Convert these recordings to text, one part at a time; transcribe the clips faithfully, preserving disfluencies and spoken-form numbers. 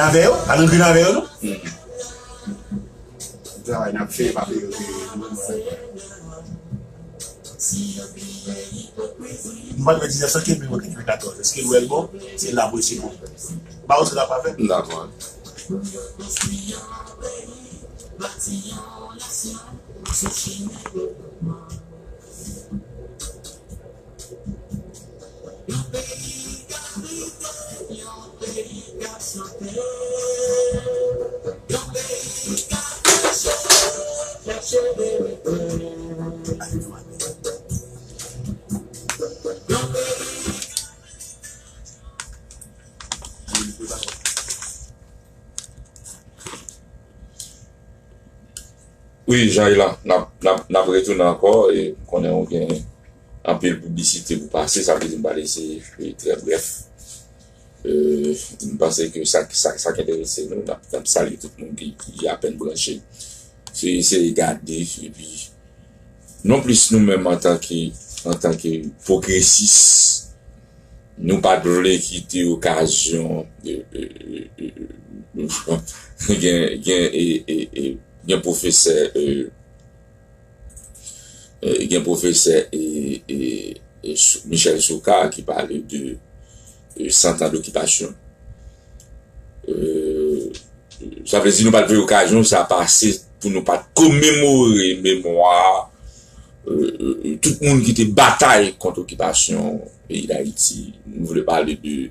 Avè yo, pa nan grenn avè yo, non. Travay n ap fè, pa peye yo, peye yo. Nou pa t wè diznèf san kenz, men nou wè katòz. Èske nou wè l bon? Se la pou l se bon. Ba ou se la pa fè. Dakò. Wi, Jean Elan, n ap, n ap, n ap retounen ankò, e m konnen w gen anpil piblisite pou pase, sa vle di m pral eseye, e, trè brèf. E, m panse ke sa, sa, sa k enterese nou, n ap, n ap salye tout moun ki, ki apèn branche. Se eseye gade, epi, non plis nou menm antanke, antanke pwogresis, nou pa t vle kite okazyon, e, e, e, e, gen, gen, e, e, e, gen pwofesè, e, e, gen pwofesè, e, e, e, Sou-, Michel Soukar ki pale de, e, cent ans d'occupation. E, sa vle di nou pa t vle okazyon sa pase pou nou pa t komemore memwa, e, e, e, tout moun ki te batay kont okipasyon peyi Dayiti. Nou vle pale de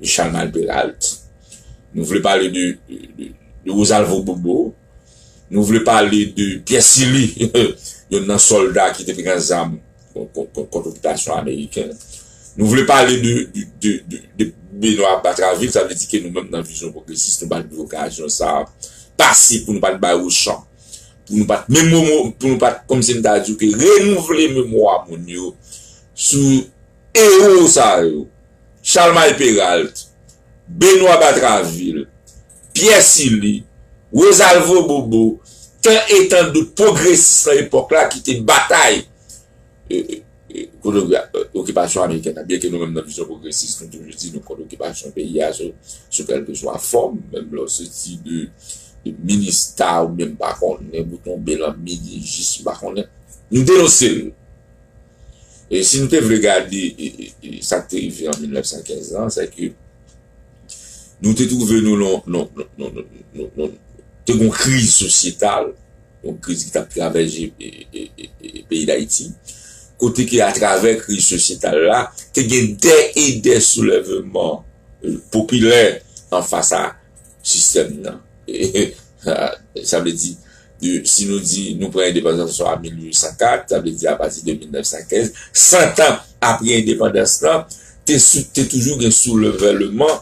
Charlemagne Péralte. Nou vle pale de, de, de, de Rosalvo Bobo. Nou vle pale de Pierre Sully, youn nan sòlda ki te pran zam kon-, kon-, kon-, kont okipasyon ameriken. Nou vle pale de, de, de, de, de Benoît Batraville, sa vle di ke nou menm nan vizyon pwogresis, nou pa t vle okazyon sa a pase pou nou pa t bay ochan, pou nou pa t menm moman, pou nou pa t, kòmsi m ta di w ke renouvle memwa moun yo sou ewo sa yo, Charlemagne Péralte, Benoît Batraville, Pierre Sully, Rosalvo Bobo, tan e tan de pwogresis nan epòk la ki te batay, e, e, e, kont, e, okipasyon amerikèn nan. Byenke nou menm nan vizyon pwogresis, nou toujou di nou kont okipasyon peyi a sou, sou kèlkeswa fòm, menm lè w soti de, de minista ou menm pa konnen, pou tonbe nan minis, jis ou pa konnen. Nou denonse l. E si nou te vle gade, e, e, e, sa k te rive an mil nèf san kenz lan, se ke nou te twouve nou nan, nan, nan, te gen yon kriz sosyetal, yon kriz ki t ap travèse, e, e, e, e, peyi Dayiti, kote ke atravè kriz sosyetal la, te gen dè e dè soulèvman, e, popilè anfas a sistèm nan. Sa vle di, de, si nou di nou pran endepandans nou an mil uit san kat, sa vle di apati de mil nèf san kenz, san tan apre endepandans lan, te sou, te toujou gen soulèvman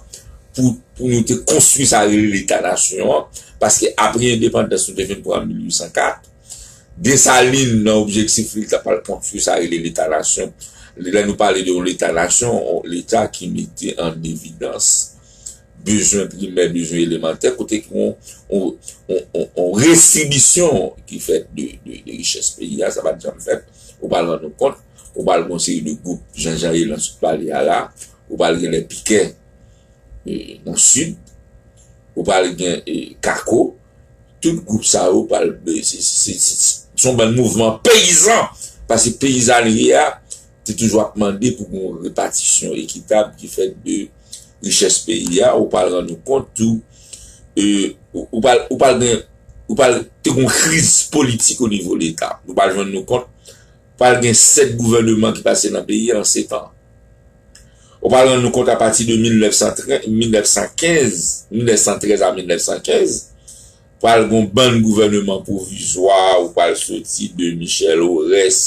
pou, pou nou te konstwi sa rele Leta nasyon an, paske apre endepandans nou te fin pran an mil uit san kat, Desalin, nan objektif li, li ta pral konstwi sa rele Leta nasyon. Lè nou pale de yon Leta nasyon, yon Leta ki mete an evidans bezwen primè, bezwen elemantè, kote ki yon, yon, yon, yon, yon redistribisyon ki fèt de, de, de richès peyi a, sa pa t janm fèt. Ou pral rann ou kont, ou pral gen yon seri de gwoup, jan Jean Elan sot pale a la, ou pral gen lè pikè, e, nan Sid, ou pral gen, e, Kako, tout gwoup sa yo pral, e, se, se, se, se, se yon bann mouvman peyizan, paske peyizanri a te toujou ap mande pou gen yon repatisyon ekitab ki fèt de richès peyi a, ou pral rann ou kont tou, e, ou, ou pral, ou pral gen, ou pral te gen yon kriz politik o nivo Leta. Nou pral rann nou kont, pral gen sèt gouvèneman ki pase nan peyi a an sèt an. Ou pral rann nou kont apati de mil nèf san trèz, mil nèf san kenz, mil nèf san trèz a mil nèf san kenz, pral gen yon bann gouvèneman pwovizwa, ou pral soti de Michel Orès,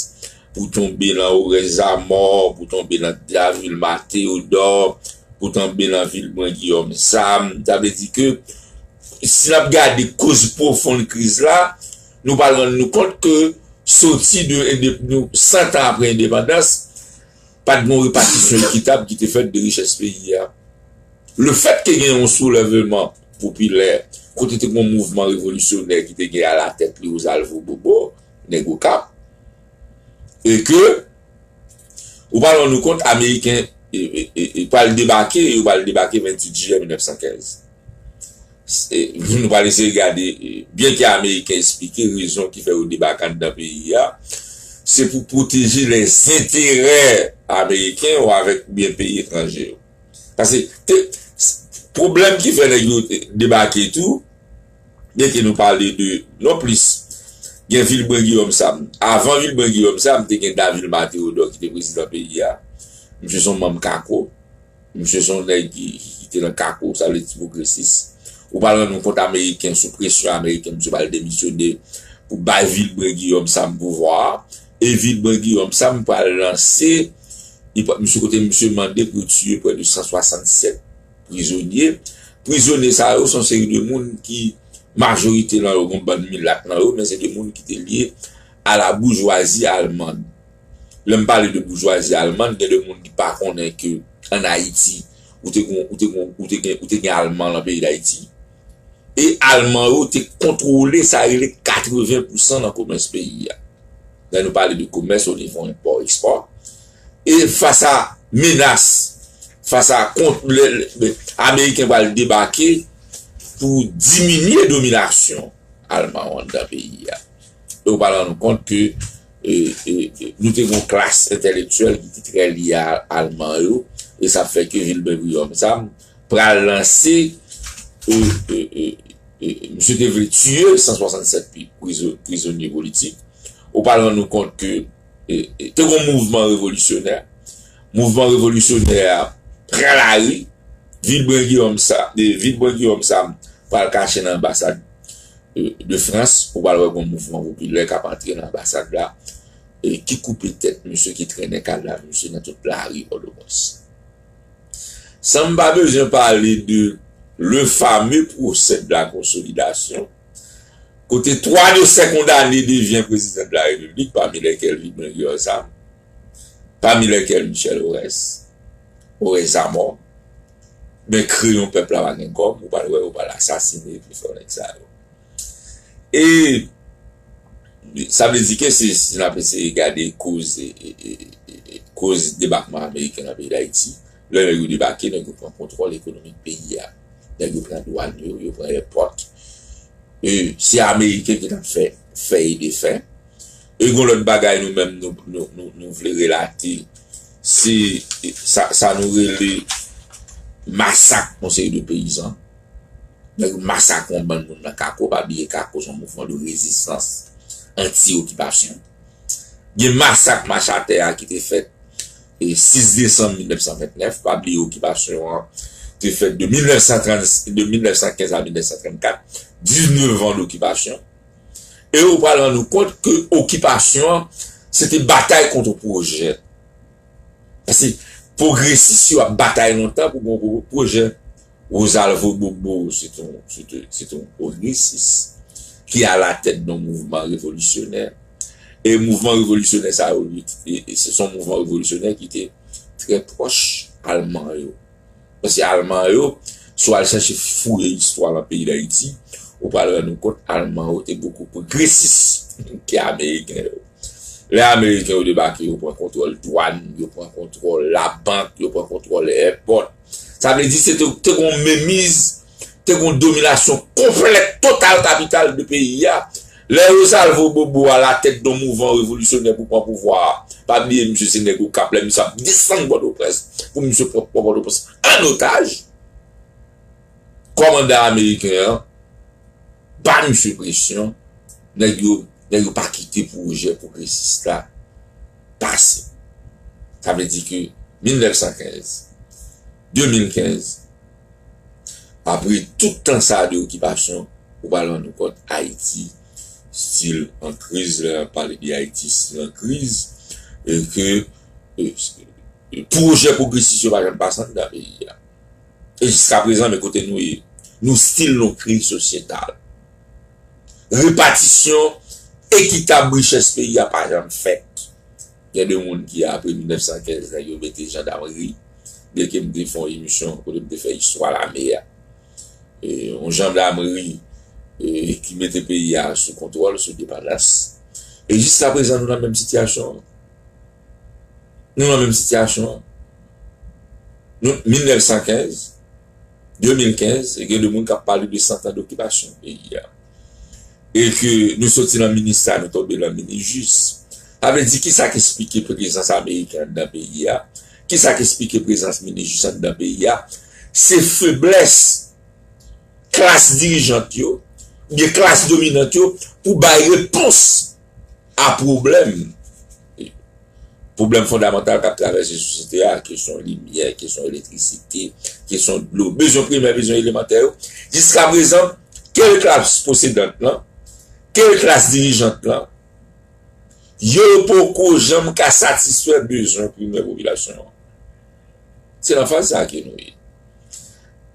pou tonbe nan Orès Zamò, pou tonbe nan Davil Matéodò, pou tonbe nan Vilbrun Guillaume Sam. Sa vle di ke, si n ap gade koz pwofon kriz la, nou pral rann nou kont ke soti de, de, nou, san tan apre endepandans, pa t gen yon repatisyon ekitab ki te fèt de richès peyi a. Lefètke gen yon soulèvman popilè, kote te gen yon mouvman revolisyonè ki te gen alatèt li Rosalvo Bobo, nèg Okap, e ke, ou pral rann nou kont, Ameriken, e, e, e, e pral debake, e yo pral debake venntuit jiyè mil nèf san kenz. E, nou pral eseye gade, e, byen ke Ameriken eksplike rezon ki fè yo debake anndan peyi a, se pou pwoteje lèzenterè ameriken ou avèk byen peyi etranje yo. Paske te, pwoblèm ki fè nèg yo debake tou, byen ke nou pale de, non plis, gen Vilbrun Guillaume Sam. Avan Vilbrun Guillaume Sam, te gen Davilma Théodore ki te prezidan peyi a. Misye se yon manm kako. Misye se yon nèg ki, ki te nan kako, sa vle di pwogresis. Ou pral rann ou kont ameriken, sou presyon ameriken, misye pral demisyone pou bay Vilbrun Guillaume Sam pouvwa a. E Vilbrun Guillaume Sam pral lanse, li pa- misye kote misye mande pou yo tiye prè de san swasannsèt prizonye. Prizonye sa yo se yon seri de moun ki, majorite nan yo, gon bann milat nan yo, men se de moun ki te lye a la boujwazi almann. Lè m pale de boujwazi almann, gen de moun ki pa konnen ke ann Ayiti, ou te gon, ou te gon, ou te gen, ou te gen Alman nan peyi Dayiti. E Alman yo te kontwole sa rele katreven pousan nan komès peyi a. Lè nou pale de komès o nivo enpò, ekspò. E fas a menas, fas a kont, lè, lè, Ameriken pral debake pou diminye dominasyon Alman yo anndan peyi a. E ou pral rann ou kont ke, e, e, e, nou te gon klas entèlektyèl ki te trè lye a Alman yo, e sa fè ke Vilbrun Guillaume Sam pral lanse, e, e, e, e, misye te vle tiye san swasannsèt pri- prizo- prizonye politik. Ou pral rann ou kont ke, e, e, te gon mouvman revolisyonè. Mouvman revolisyonè a pran lari. Vilbrun Guillaume Sa- e, Vilbrun Guillaume Sam pral kache nan anbasad, e, de Frans. Ou pral wè gon mouvman popilè k ap antre nan anbasad la, e, ki koupe tèt misye, ki trennen kadav misye nan tout lari Pòtoprens. San m pa bezwen pale de le fameux procès de la consolidation, kote twa de sè kondane devyen prezidan de la repiblik, pami lèkèl Vilbrun Guillaume Sam, pami lèkèl Michel Orès, Orès Zamò, men kreyon pèp la pa gen kòb, ou pral wè, ou pral asasine, epi fè nèg sa yo. E sa vle di ke se, si n ap eseye gade koz, e, e, e, e, e, koz debakman ameriken nan peyi Dayiti, lè nèg yo debake, nèg yo pran kontwòl ekonomik peyi a. Nèg yo pran dwàn yo, yo pran èpòt. E se ameriken ki t ap fè, fè e defè. E gon lòt bagay nou menm nou, nou, nou, nou vle relate, se sa, sa nou rele masak yon seri de peyizan. Nèg yo masakre yon bann moun nan kako, pa bliye kako se yon mouvman de rezistans anti-okipasyon. Gen masak Mach Atè a ki te fèt, e, sis desanm mil nèf san vennèf, pa bliye okipasyon an te fèt de mil nèf san trant, de mil nèf san kenz a mil nèf san trannkat, diznèf an dokipasyon. E ou pral rann ou kont ke okipasyon an, se te batay kont yon pwojè. Paske pwogresis yo ap batay lontan pou gon pwo- pwojè. Rosalvo Bobo, se t on, se t, se t on pwogresis ki alatèt d on mouvman revolisyonè. E mouvman revolisyonè sa yo, li, e, e se, se yon mouvman revolisyonè ki te trè pwòch Alman yo. Paske Alman yo, si w al chèche fouye istwa nan peyi Dayiti, ou pral rann ou kont Alman yo te bokou pwogresis ke Ameriken yo. Lè Ameriken yo debake, yo pran kontwòl dwàn, yo pran kontwòl labank, yo pran kontwòl èpòt. Sa vle di se te, te gon menmiz, te gon dominasyon konplèt, total, kapital de peyi a. Lè Rosalvo Bobo alatèt d on mouvman revolisyonè pou pran pouvwa a, pa bliye misye se nèg Okap, lè misye ap desann Pòtoprens pou misye pran, pran Pòtoprens an otaj, kòmandan ameriken an ba misye presyon, nèg yo, nèg yo pa kite pwojè pwogresis la pase. Sa vle di ke mil nèf san kenz, de mil kenz, apre tout tan sa a de okipasyon, ou pral rann ou kont Ayiti still an kriz, lè n ap pale de Ayiti still an kriz, e ke, e, pwojè pwogresis yo pa janm pase anndan peyi a. E jiskaprezan, men kote nou ye, nou still nan kriz sosyetal. Repatisyon ekitab richès peyi a pa janm fèt. Gen de moun ki, apre mil nèf san kenz, nèg yo mete jandamri. Byenke m te fè yon emisyon kote m te fè istwa lame a. E, yon jandamri, e, ki mete peyi a sou kontwòl, sou depandans. E jiskaprezan, nou nan menm sitiyasyon an. Nou nan menm sitiyasyon an. Nou, mil nèf san kenz, de mil kenz, e gen de moun k ap pale de san tan dokipasyon peyi a. E ke nou soti nan minis sa, nou tonbe nan minis jis. Sa vle di, kisa k esplike prezans ameriken anndan peyi a? Kisa k esplike prezans minis jis anndan peyi a? Se feblès klas dirijant yo, oubyen klas dominant yo, pou bay repons a pwoblèm. Pwoblèm fondamantal k ap travèse sosyete a, kesyon limyè, kesyon elektrisite, kesyon dlo, bezwen primè, bezwen elemantè yo. Jiska prezan, ke klas posedan lan, ke klas dirijant lan, yo poko janm ka satisfè bezwen primè popilasyon an. Se nan faz sa a ke nou ye.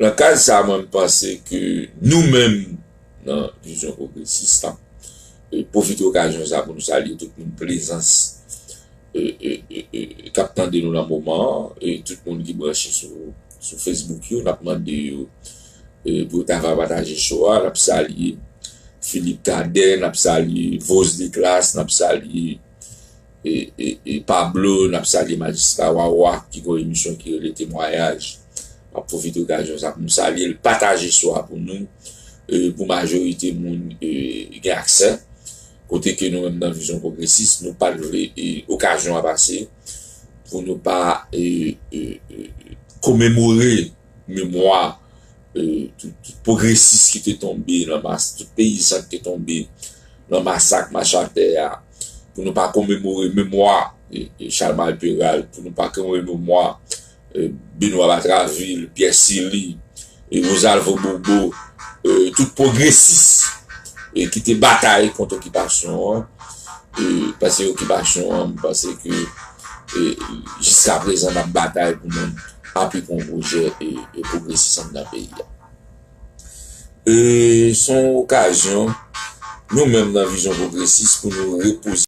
Nan kad sa a, mwen, m panse ke nou menm, nan Vizyon Pwogresis, n ap, e, pwofite okazyon sa a pou nou salye tout moun Plezans, e, e, e, e, k ap tande nou nan moman an, e tout moun ki branche sou, sou Facebook yo, n ap mande yo, e, pou yo ta va pataje show a, n ap salye Philippe Cadet, n ap salye Voz de Klas, n ap salye e, e, e Pablo, n ap salye Majistra Wawa, ki gen yon emisyon ki rele Temwayaj. M ap pwofite okazyon sa pou m salye l, pataje show a pou nou, e, pou majorite moun, e, gen aksè. Kote ke nou menm nan Vizyon Pwogresis, nou pa t vle, e, okazyon a pase pou nou pa, e, e, e, komemore memwa, e, tout, tout pwogresis ki te tonbe nan mas, tout peyizan ki te tonbe nan masak, mach atè a, pou nou pa komemore memwa, e, e, Chalmay Peral, pou nou pa komemore memwa, e, Benoît Batraville, Pierre Cilly, e, Rosalvo Bobo, e, tout pwogresis, e, ki te batay kont okipasyon an, e, paske okipasyon an, m panse ke, e, jiska prezan, n ap batay pou nou aplike yon pwojè, e, e, pwogresis anndan peyi a. E, se yon okazyon, nou menm nan Vizyon Pwogresis, pou nou repoze